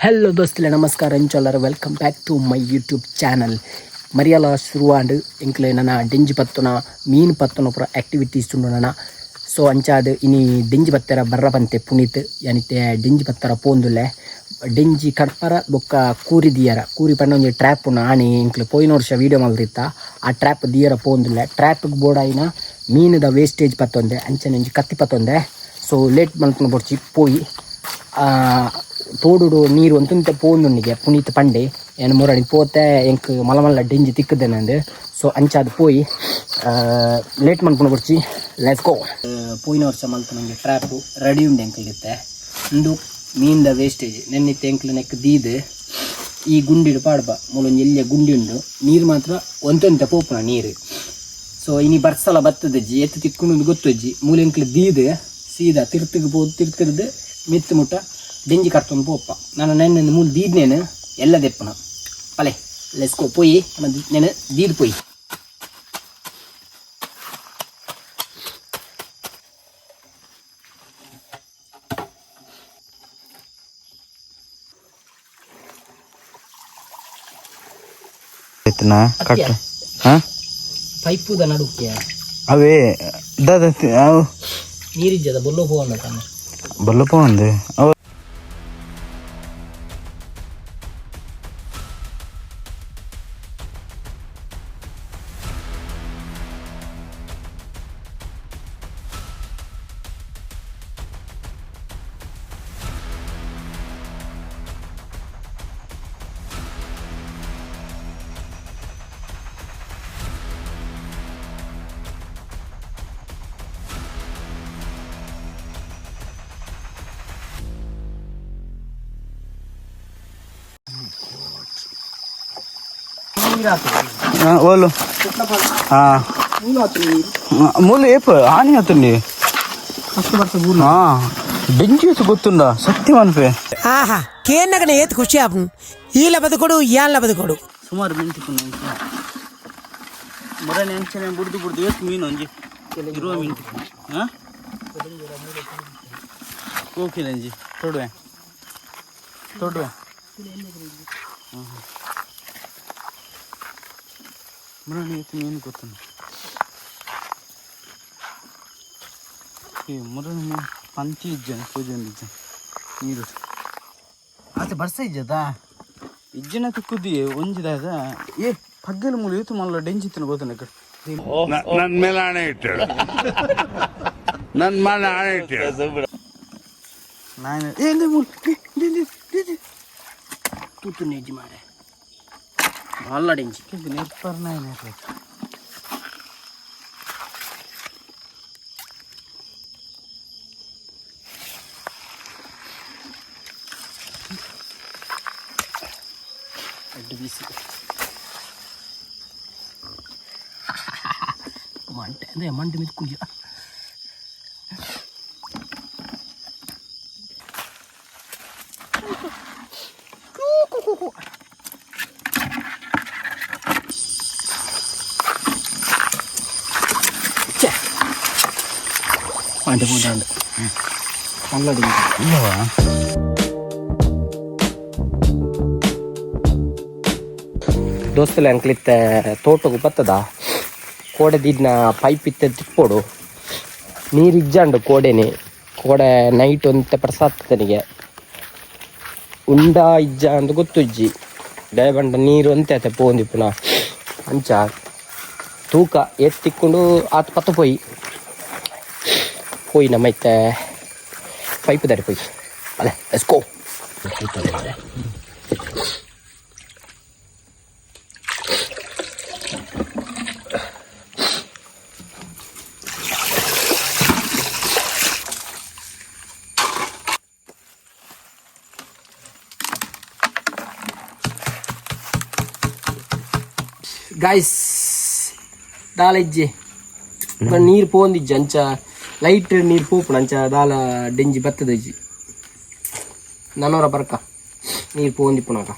Hello ದೋಸ್ತುಲೆ, ನಮಸ್ಕಾರ. ಎಂಚೊಲ್ಲರ್? Welcome back to my YouTube channel. ಮರಿಯಲ ಶುರುವಾಂಡ್. ಎಂಕ್ಲೆ ನನ ಡೆಂಜಿ ಪತ್ತುನ, ಮೀನು ಪತ್ತುನ ಪೂರ ಆಕ್ಟಿವಿಟೀಸ್ ಉಂಡು ನನ. ಸೊ ಅಂಚಾದ್ ಇನಿ ಡೆಂಜಿ ಪತ್ತೆರ ಬರ್ರ ಪಂತೆ ಪುನೀತ್. ಯಾನಿತ್ತೆ ಡೆಂಜಿ ಪತ್ತರ ಪೋಂದುಲ್ಲೆ. ಡೆಂಜಿ ಕಡ್ಪರ ಬೊಕ್ಕ ಕೂರಿ ದಿಯರ. ಕೂರಿ ಪಂಡ ಒಂಜಿ ಟ್ರ್ಯಾಪ್ ಉಂಡು. ಆಣಿ ಎಂಕ್ಲೆ ಪೋಯಿನ ವರ್ಷ ವೀಡಿಯೋ ಮಲ್ದಿತ್ತ. ಆ ಟ್ರ್ಯಾಪ್ ದಿಯರ ಪೋಂದುಲ್ಲೆ. ಟ್ರ್ಯಾಪ್ಗೆ ಬೋಡಾಯಿನ ಮೀನುದ ವೇಸ್ಟೇಜ್ ಪತ್ತೊಂದೆ, ಅಂಚನೆ ಒಂಜಿ ಕತ್ತಿ ಪತ್ತೊಂದೆ. ಸೊ ಲೇಟ್ ಮಲ್ಪುನ ಬೊಡ್ಚಿ, ಪೋಯಿ. ತೋಡುಡು ನೀರು ಒಂತೊಂತೆ ಪೋಂದುಂಡಿಗೆ. ಪುನೀತ್ ಪಂಡೆ, ಏನು ಮುರಣಿ ಪೋತೆ ಎಂಕ್ ಮಲ್ಲ ಮಲ್ಲ ಡೆಂಜಿ ತಿಕ್ಕುದೆ ನಂದು. ಸೊ ಅಂಚಾದ್ ಪೋಯಿ, ಲೇಟ್ ಮನ್ಪುನ ಬೊಡ್ಚಿ, let's go. ಪೋಯಿನ ವರ್ಷ ಮಲ್ಪುನ ಒಂಜಿ ಟ್ರ್ಯಾಪ್ ರೆಡಿ ಉಂಡು ಎಂಕ್ಲಿತ್ತೆ. ಉಂದು ಮೀನ್ದ ವೇಸ್ಟೇಜ್. ನೆನ್ನಿತ್ತೆ ಎಂಕ್ಲು ನೆಕ್ ದೀದ್ ಈ ಗುಂಡಿಡು ಪಾಡ್ಬ. ಮೂಲೊಂಜಿ ಎಲ್ಯ ಗುಂಡಿ ಉಂಡು. ನೀರು ಮಾತ್ರ ಒಂತೊಂತೆ ಪೋಪುನ ನೀರು. ಸೊ ಇನಿ ಬರ್ಸಲ ಬತ್ತದಜ್ಜಿ, ಎತ್ತು ತಿಕ್ಕುಂಡು ಗೊತ್ತಜ್ಜಿ. ಮೂಲ ಎಂಕ್ಲು ದೀದ್ ಸೀದಾ ತಿರ್ತುಗ್ ಪೋದು, ತಿರ್ತಿರ್ದು ಮಿತ್ತು ಮುಟ್ಟ ಡೆಂಜಿ ಕರ್ತೊಂದು ಪೋಪ. ನಾನು ನೆನ್ನೆ ಮೂಲು ದೀದ್ನೇನು ಎಲ್ಲ ದೆಪ್ಪುನ ಪಲೆ. Let's go. ಪೋಯಿ ನೆನೆ ದೀದ್ ಪೋಯಿ. ಆಯ್ತನಾ ಕಟ್? ಹಾ. ಪೈಪುದ ನಡುಕ್ಕೆ. ಅವೇ ದಾದ ಅವು? ನೀರಿಜ್ಜದ ಬೊಲ್ಲೋ ಪೋವಲ್ಲ ತಾನೆ. ಬಲ್ಲಪ್ಪ ಒಂದು ಅವು. ಹಾ, ಓಲು ಹಾ. ಮೂಲ ಏಪ ಆನಿ ಆತುಂಡಿ. ಹಾ, ಡೆಂಜಿ ಗೊತ್ತುಂಡ ಸತ್ಯ ಮನ್ಪೆ. ಆಹಾ, ಕೇನ್ನಗನೆ ಏತ್ ಖುಷಿ ಆಪುಂಡು. ಈಲ ಬದುಕೊಡು, ಯಾನ್ಲ ಬದುಕೊಡು. ಸುಮಾರು ಮೀನು ತಿಕ್ಕು ಮೊರನೆ ಅಂಚನೆ ಬುಡ್ದು ಬುಡ್ದು ಏತ್ ಮೀನು? ಒಂಜಿ ಇರುವ ಮೀನು ತಿಕ್ಕು. ಹಾಂ, ಕೋಕಿಲಂಜಿ ತೊಡುವೆ ತೊಡುವೆ. ಮುರಣಿ ಏತ್ ಮೀನು ಗೊತ್ತುಂಡು? ಈ ಮುರಣಿ ಮೀನು ಪಂಚಿ ಇಜ್ಜನ ಪೂಜೆ ಇಜ್ಜ ನೀರು. ಆತೆ ಬರ್ಸ ಇಜ್ಜದಾ? ಇಜ್ಜನ ತಿಕ್ಕುದಿ ಒಂಜಿದಾದ. ಏ ಪಗ್ಗಲ ಮೂಲ ಏತು ಮಲ್ಲ ಡೆಂಚಿತ್ತಿನ ಗೊತ್ತುಂಡ ಕಡೆ. ನನ್ನ ಮೇಲೆ ಆಣೆ ಇಟ್ಟಳು, ನನ್ನ ಮೇಲೆ ಆಣೆ ಇಟ್ಟಳು. ನಾನು ಏ ಇಂದೆ ಮೂಲ ಏ, ಇಂದೆ, ಇಂದೆ, ಇಂದೆ. ತೂತು ನೇಜಿ ಮಾರೆ, ಮಲ್ಲ ಡೆಂಜಿ. ಇದು ನೆರ್ಪರ್ ನಾಯಿ. ಅಡ್ಡು ಬೀಸಿ ಮಂಟೆ ಅದೇ ಮಂಟೆ ಮಿತ್ ಕುಯ್ಯ. ಛೆ. ಮಂಟೆ ಪೂಜಾಂಡು ಮಲ್ಲ ಡೆಂಜಿ. ಇಲ್ಲವಾ? ದೋಸ್ತುಲೆ, ಅಂಕ್ಲಿತ್ತೆ ತೋಟಗು ಬತ್ತದ. ಕೋಡೆ ದಿನ ಪೈಪ್ ಇತ್ತೆ ತಿಪ್ಪೋಡು. ನೀರು ಇಜ್ಜಾಂಡು ಕೋಡೆನೆ. ಕೋಡೆ ನೈಟ್ ಒಂತೆ ಪ್ರಸಾದ್ ತನಿಗೆ ಉಂಡಾ ಇಜ್ಜ ಅಂದ್ ಗೊತ್ತುಜ್ಜಿ. ದಯಬಂಡ ನೀರು ಒಂತೆ ಆತೆ ಪೋಂದಿಪ್ಪುನ. ಅಂಚ ತೂಕ ಏತ್ ತಿಕ್ಕೊಂಡು ಆತ್ ಪತ್ತ ಪೋಯಿ. ಪೋಯಿ ನಮ್ಮ ಇತ್ತೆ ಪೈಪ್ ದಾರಿ ಪೋಯಿ. ಅಲೆ, let's go. Guys, ದಾಲ ಇಜ್ಜೆ, ನೀರು ಪೋಂದಿಜ್ಜಿ. ಅಂಚ ಲೈಟ್ ನೀರು ಪೋಪುಣ. ಅಂಚ ದಾಲ ಡೆಂಜಿ ಬತ್ತದಿಜ್ಜಿ. ನನೋರ ಬರ್ಕ ನೀರು ಪೋಂದಿಪ್ಪುನಾಗ.